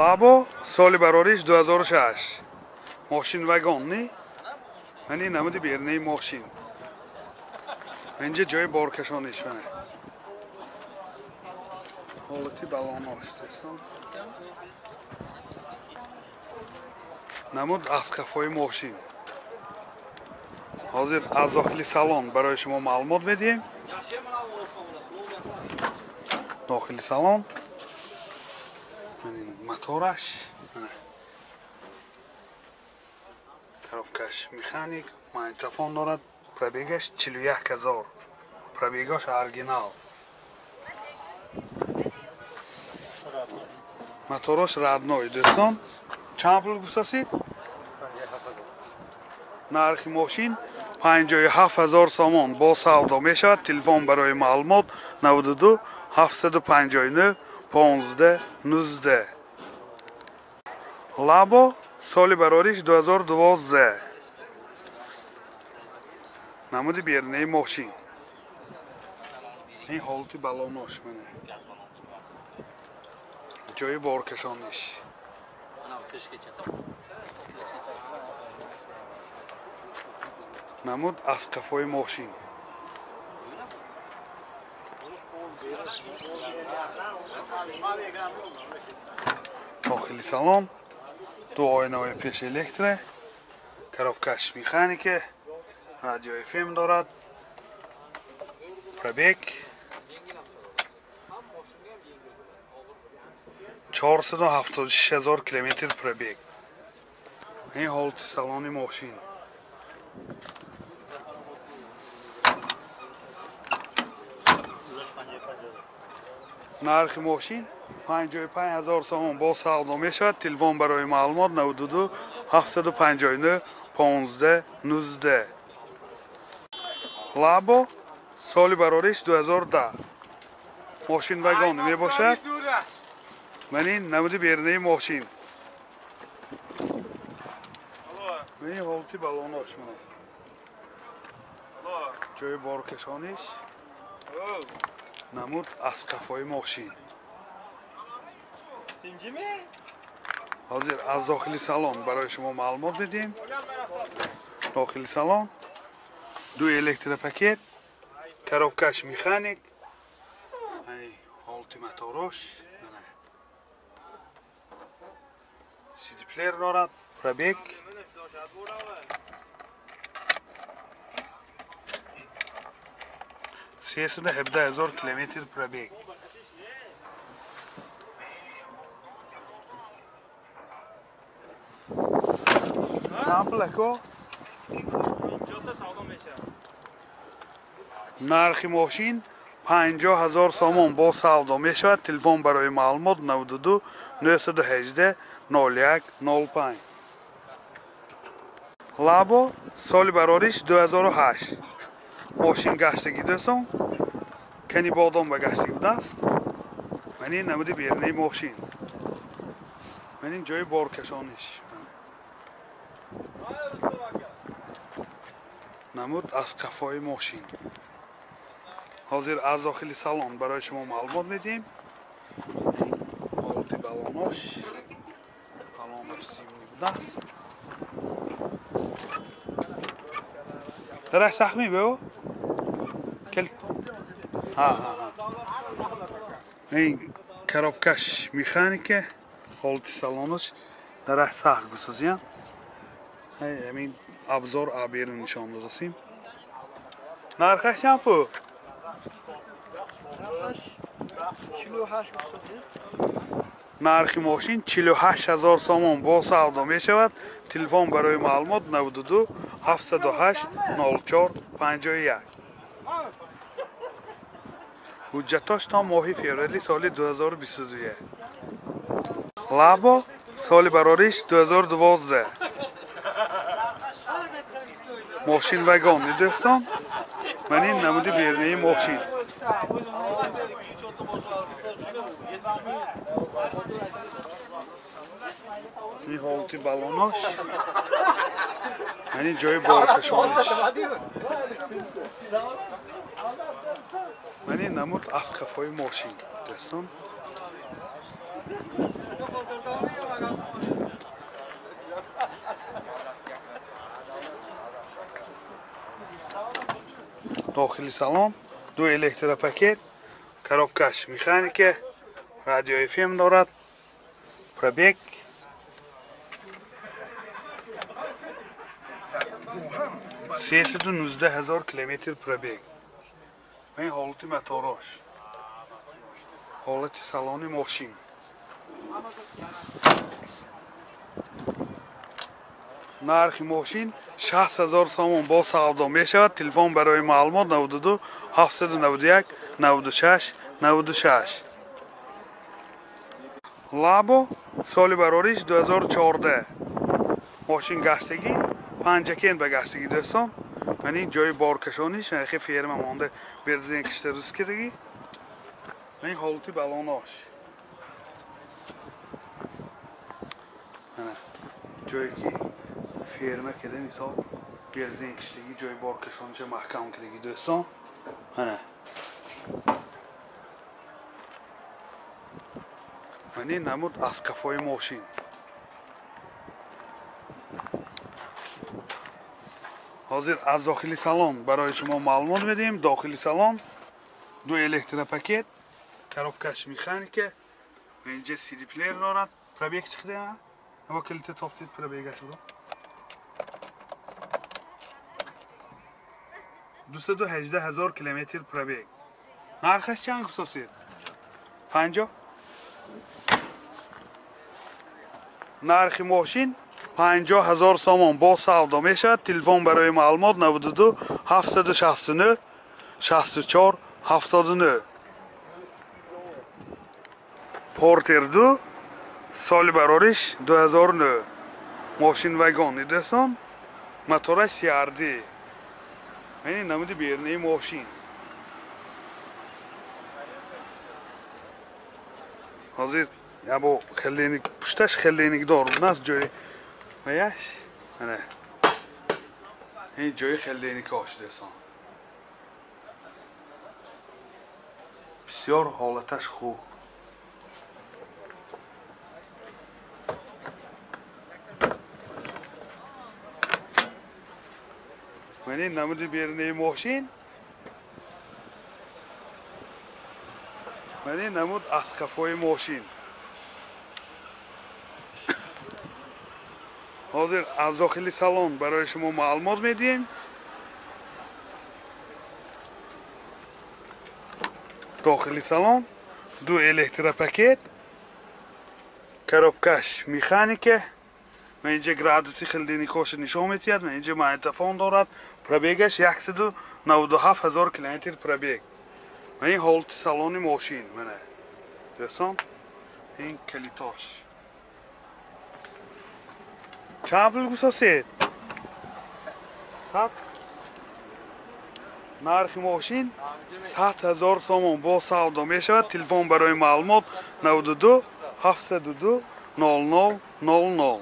Лабо соли барориш 2006. Мошин вагонни. Мани намуди бернаи мошин. Инҷа ҷои боркашониш мана. Ҳолати балонош дӯстон. Намуд аз қафои мошин. Ҳозир аз дохили салон барои шумо маълумот медиҳем. Дохили салон. Мотораш, коробкаш механик, магнитофон дорад, пробегаш 41,000. Пробегаш оригинал. Мотораш родной дӯстон. Чанд пул гуфтасид? Нархи мошин 57,000 сомон бо савдо мешавад. Телефон барои маълумот 92 759 15 19. Лабо соли барориш 2012. Намуди бернаи мошин. Ин ҳолати балонош мана. Ҷои боркашониш. Намуд аз қафои мошин. Дохили салон ду оинаҳои пеш электро, коробкаш механика, радио FM дорад, пробег 476,000 километр пробег. Ин ҳолати салони мошин. Нархи мошин 55,000 сомон бо савдо мешавад. Телефон барои маълумот 92 759 15 19. Лабо соли барориш 2010. Мошин вагон мебошад. Ман ин намуди бернаи мошин. Ман ин ҳолати балонош мана. Ҷои боркашониш. Намуд аз қафои мошин. Ҳозир аз дохили салон барои шумо маълумот медиҳем. Дохили салон ду электропакет, коробкаш механик, ҳолати моторош, сидиплеер дорад, пробег 317,000 километр пробег. Чанд пул ако? Нархи мошин 50,000 сомон бо савдо мешавад. Телефон барои маълумот 92 918 01 05. Лабо соли барориш 2008. Мошин гаштагӣ дӯстон, кани бодом ба гаштагӣ будааст. Ман ин намуди бернаи мошин. Ман ин ҷои боркашониш. Намуд аз қафои мошин. Ҳозир аз дохили салон барои шумо маълумот медиҳем. Ҳолати балонош. Балонош зимни будааст. Дарах сахми бе? Ха. Ин коробкаш механика, ҳолати салонош дарах сах гусозиян. Ҳамин абзор аберу нишон додасим. Нархаш чанд пул? Нархаш 48 гусозия. Нархи мошин 48,000 сомон бо савдо мешавад. Телефон барои маълумот 92 708 04 51. Ҳуҷҷатош то моҳи феврали соли 2022. Лабо соли барориш 2012. Мошин вагон дӯстон. Ман ин намуди бернаи мошин. Ин ҳолати балонош. Ман ин ҷои боркашониш. Ман ин намуд аз қафои мошин дӯстон. Дохили салон ду электропакет, коробкаш механика, радио FM дорад, пробег 319 000 километр пробег. Ин ҳолати моторош, ҳолати салони мошин. Нархи мошин 60 000 сомон бо савдо мешавад. Телефон барои маълумот 92 791 96 96. Лабо, соли барориш 2014. Мошин гаштагӣ Панҷакент ба гаштагӣ, дӯстон. Ман ин ҷои боркашониш, хе ферма монда, бензин кишта рӯз кардагӣ. Ин ҳолати балонош. Ана ҷое ки ферма карда, мисол бензин киштагӣ, ҷои боркашониша маҳкам кардагӣ, дӯстон. Ана ман ин намуд аз қафои мошин. Ҳозир аз дохили салон барои шумо маълумот медиҳем. Дохили салон ду электропакет, коробкаш механика, инҷа CD плеер дорад. Пробег чиқда? Ама калита топтид пробегаш буд. 218 000 километр пробег. Нархаш чанд гуфтосед? 50. Нархи мошин 50 000 сомон бо савдо мешавад. Телефон барои маълумот 92 769 64 79. Портер 2, соли барориш 2009. Мошин вагон, дӯстон, мотораш CRD. Ин намуди берунаи мошин. Ҳозир ябо хелленик пушташ хелленик дор будааст ҷои ваяш. Ана ин ҷои хелленикош, дӯстон. Бисёр ҳолаташ хуб. Ман ин намуди берунаи мошин. Ман ин намуд аз қафои мошин. Ҳозир аз дохили салон барои шумо маълумот медиҳем. Дохили салон ду электропакет, коробкаш механика, ман инҷа градуси хелдиникоша нишон медиҳад, ман инҷа магнитофон дорад, пробегаш 197 000 километр пробег. Ман ин ҳолати салони мошин, мана дӯстон, ин калитош. Чанд пул гусосед? 100. Нархи мошин 100 000 сомон бо савдо мешавад. Телефон барои маълумот 92 702 00 00.